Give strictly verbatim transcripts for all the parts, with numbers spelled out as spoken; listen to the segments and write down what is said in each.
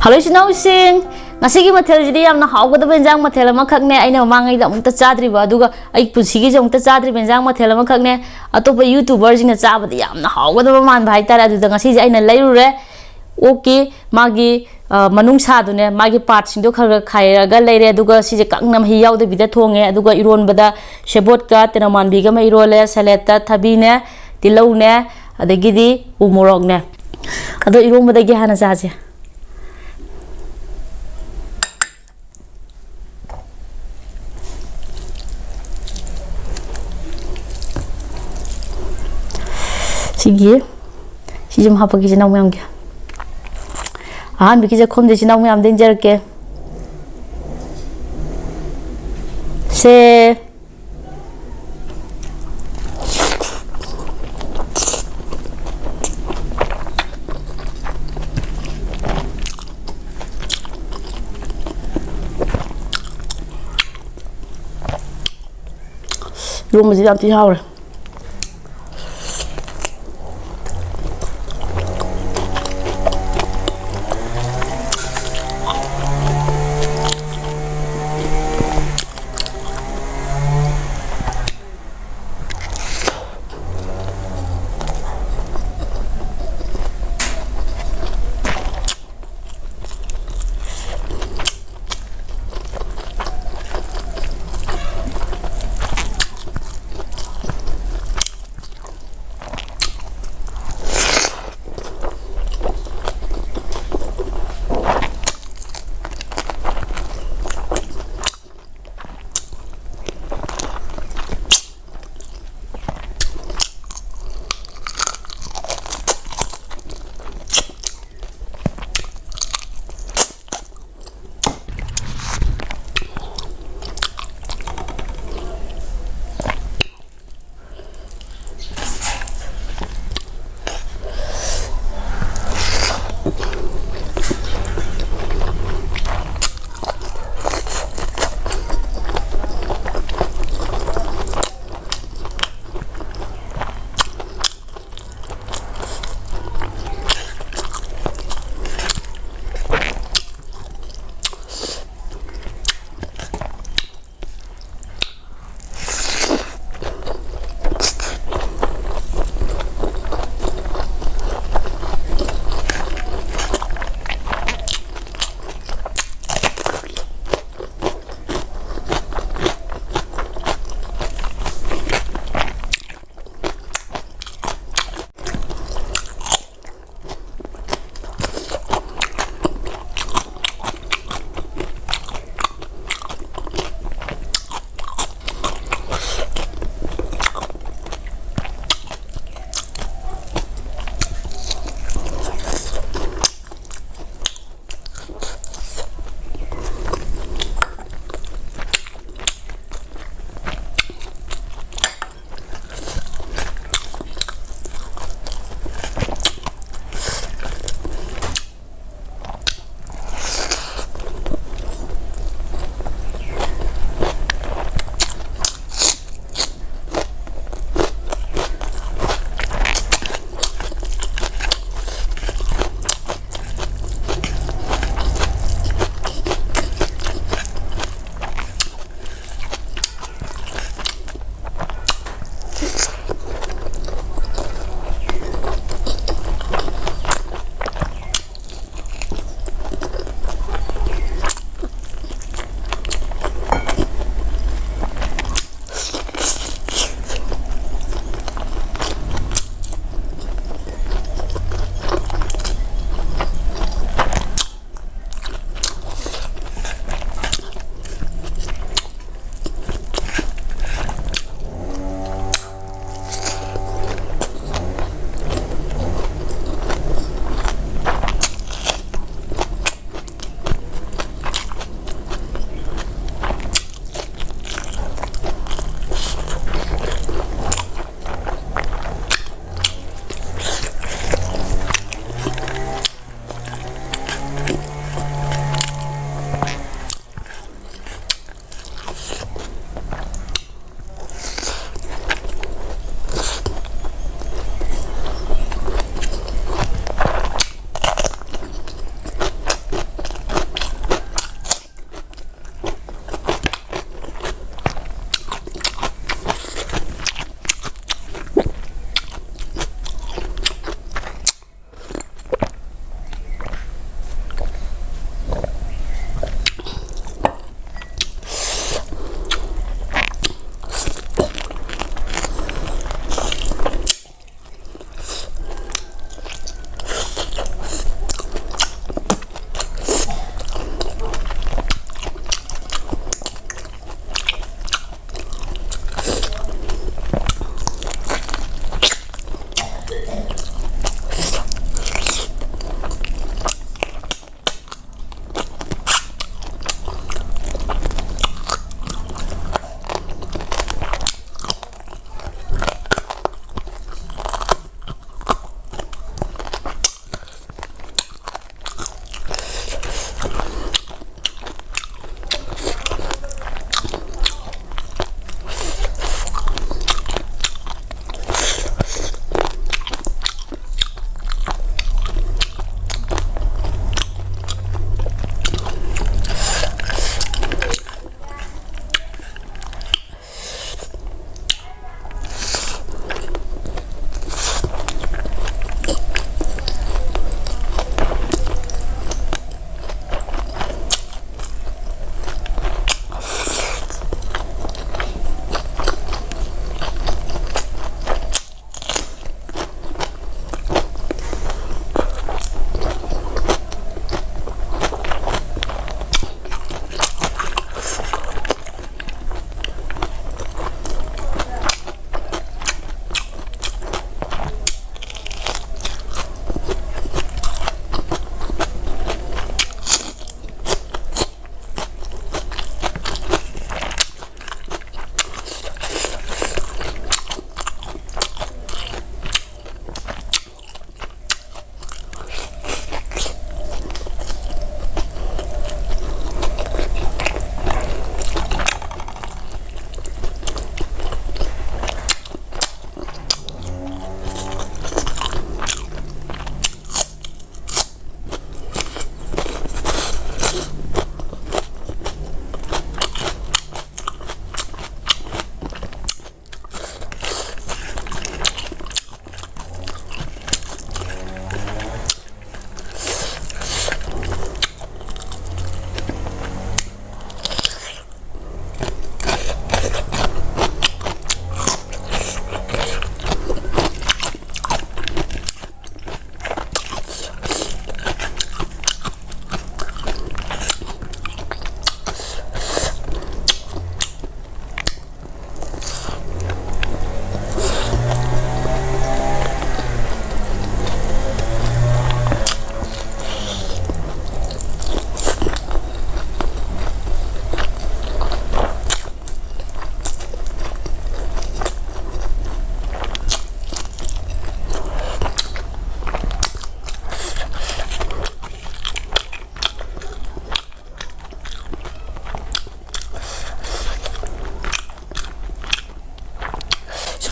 Hello ꯏꯆꯤꯟ ꯏꯅꯥꯎꯁꯤꯡ, ꯉꯁꯤꯒꯤ ꯃꯊꯦꯜꯁꯤꯗꯤ ꯌꯥꯝꯅ ꯍꯥꯎꯒꯗꯕ ꯏꯟꯖꯥꯡ ꯃꯊꯦꯜ ꯑꯃꯈꯛꯅꯦ꯫ ꯑꯩꯅ ꯃꯃꯥꯡꯉꯩꯗ ꯑꯃꯨꯛꯇ ꯆꯥꯗ꯭ꯔꯤꯕ, ꯑꯗꯨꯒ ꯑꯩ ꯄꯨꯟꯁꯤꯒꯤꯁꯨ ꯑꯃꯨꯛꯇ ꯆꯥꯗ꯭ꯔꯤꯕ ꯏꯟꯖꯥꯡ ꯃꯊꯦꯜ ꯑꯃꯈꯛꯅꯦ꯫ ꯑꯇꯣꯞꯄ YouTuberꯁꯤꯡꯅ ꯆꯥꯕꯗ ꯌꯥꯝꯅ ꯍꯥꯎꯒꯗꯕ ꯃꯥꯟꯕ ꯍꯥꯏꯇꯥꯔꯦ꯫ ꯑꯗꯨꯗ ꯉꯁꯤꯁꯦ ꯑꯩꯅ ꯂꯩꯔꯨꯔꯦ ꯑꯣꯛꯀꯤ ꯃꯥꯒꯤ, ꯑ, ꯃꯅꯨꯡꯁꯥꯗꯨꯅꯦ, ꯃꯥꯒꯤ partꯁꯤꯡꯗꯣ ꯈꯔ ꯈꯔ ꯈꯥꯏꯔꯒ ꯂꯩꯔꯦ꯫ ꯑꯗꯨꯒ ꯁꯤꯁꯦ ꯀꯪꯅ ꯃꯍꯤ ꯌꯥꯎꯗꯕꯤꯗ ꯊꯣꯡꯉꯦ꯫ ꯑꯗꯨꯒ ꯏꯔꯣꯟꯕꯗ ꯁꯦꯕꯣꯠꯀ ꯇꯦꯅꯧꯃꯥꯟꯕꯤꯒ ꯑꯃ ꯏꯔꯣꯜꯂꯦ, saladꯇ ꯊꯕꯤꯅꯦ, ꯇꯤꯜꯍꯧꯅꯦ, ꯑꯗꯒꯤꯗꯤ ꯎ ꯃꯣꯔꯣꯛꯅꯦ꯫ ꯑꯗꯣ ꯏꯔꯣꯟꯕꯗꯒꯤ ꯍꯥꯟꯅ ꯆꯥꯁꯦ꯫ ꯁꯤꯒꯤ, ꯁꯤꯁꯨ ꯑꯗꯨꯝ ꯍꯥꯞꯄꯒꯦ ꯏꯆꯤꯟ ꯏꯅꯥꯎ ꯃꯌꯥꯝꯒꯤ꯫ ꯑꯍꯥꯟꯕꯒꯤ ꯆꯥꯛꯈꯨꯝꯁꯦ ꯏꯆꯤꯟ ꯏꯅꯥꯎ ꯃꯌꯥꯝꯗ ꯏꯟꯖꯔꯛꯀꯦ꯫ ꯁꯦ꯫ ꯏꯔꯣꯝꯕꯁꯤ ꯌꯥꯝ ꯊꯤ ꯍꯥꯎꯔꯦ꯫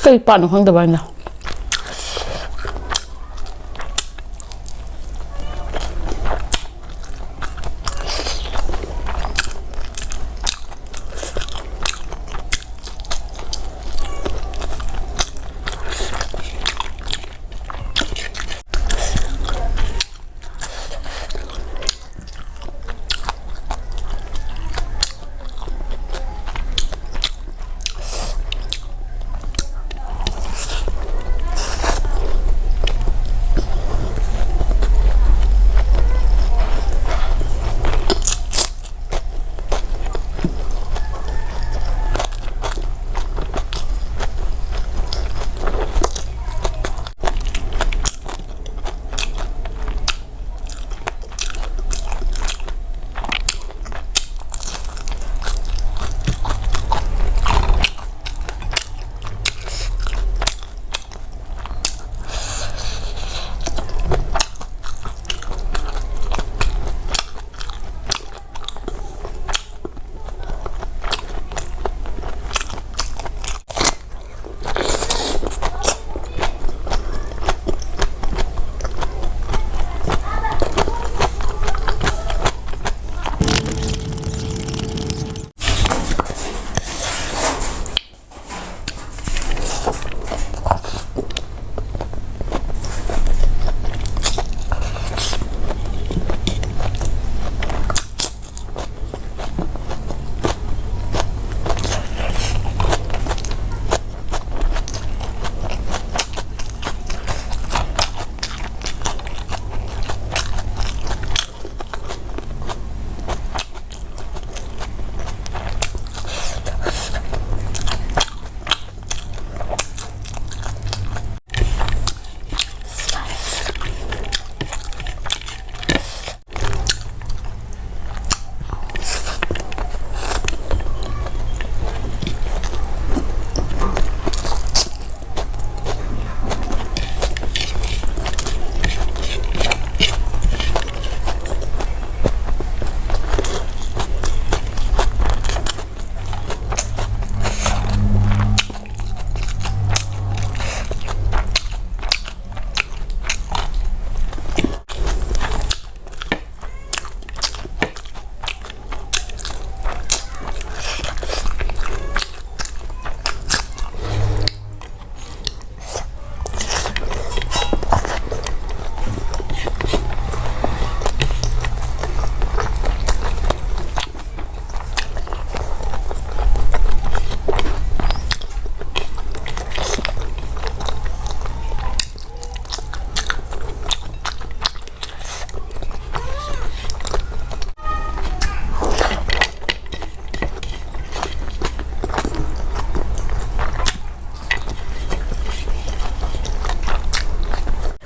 ꯀꯩ ꯄꯥꯠꯅꯣ ꯈꯪꯗꯕ ꯍꯥꯏꯅ꯫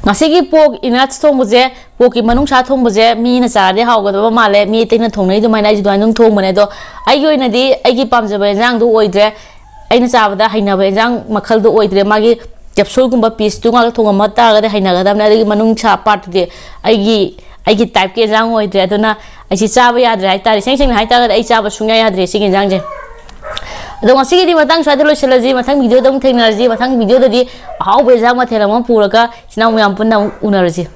ꯉꯁꯤꯒꯤ pork innards ꯊꯣꯡꯕꯁꯦ, porkꯀꯤ ꯃꯅꯨꯡꯁꯥ ꯊꯣꯡꯕꯁꯦ ꯃꯤꯅ ꯆꯥꯔꯗꯤ ꯍꯥꯎꯒꯗꯕ ꯃꯥꯜꯂꯦ, ꯃꯤ ꯑꯇꯩꯅ ꯊꯣꯡꯅꯩ ꯑꯗꯨꯃꯥꯏꯅ ꯑꯩꯁꯨ ꯑꯗꯨꯃꯥꯏꯅ ꯑꯗꯨꯝ ꯊꯣꯡꯕꯅꯦ꯫ ꯑꯗꯣ ꯑꯩꯒꯤ ꯑꯣꯏꯅꯗꯤ ꯑꯩꯒꯤ ꯄꯥꯝꯖꯕ ꯏꯟꯖꯥꯡꯗꯣ ꯑꯣꯏꯗ꯭ꯔꯦ꯫ ꯑꯩꯅ ꯆꯥꯕꯗ ꯍꯩꯅꯕ ꯏꯟꯖꯥꯡ ꯃꯈꯜꯗꯣ ꯑꯣꯏꯗ꯭ꯔꯦ꯫ ꯃꯥꯒꯤ capsuleꯒꯨꯝꯕ pieceꯇꯨ ꯉꯥꯛꯇ ꯊꯣꯡꯉꯝꯕ ꯇꯥꯔꯒꯗꯤ ꯍꯩꯅꯒꯗꯕꯅꯦ꯫ ꯑꯗꯒꯤ ꯃꯅꯨꯡꯁꯥ partꯇꯨꯗꯤ ꯑꯩꯒꯤ, ꯑꯩꯒꯤ typeꯀꯤ ꯏꯟꯖꯥꯡ ꯑꯣꯏꯗ꯭ꯔꯦ꯫ ꯑꯗꯨꯅ ꯑꯩꯁꯤ ꯆꯥꯕ ꯌꯥꯗ꯭ꯔꯦ ꯍꯥꯏꯇꯥꯔꯦ꯫ ꯏꯁꯦꯡ ꯁꯦꯡꯅ ꯍꯥꯏꯇꯥꯔꯒꯗꯤ ꯑꯩ ꯆꯥꯕ ꯁꯨꯡꯌꯥ ꯌꯥꯗ꯭ꯔꯦ ꯁꯤꯒꯤ ꯏꯟꯖꯥꯡꯁꯦ꯫ ꯑꯗꯣ ꯉꯁꯤꯒꯤꯗꯤ ꯃꯇꯥꯡ ꯁ꯭ꯋꯥꯏꯗ ꯂꯣꯏꯁꯤꯜꯂꯁꯤ꯫ ꯃꯊꯪ videoꯗ ꯑꯃꯨꯛ ꯊꯦꯡꯅꯔꯁꯤ꯫ ꯃꯊꯪ videoꯗꯗꯤ ꯑꯍꯥꯎꯕ ꯏꯟꯖꯥꯡ ꯃꯊꯦꯜ ꯑꯃ ꯄꯨꯔꯒ ꯏꯆꯤꯟ ꯏꯅꯥꯎ ꯃꯌꯥꯝ ꯄꯨꯟꯅ ꯑꯃꯨꯛ ꯎꯅꯔꯁꯤ꯫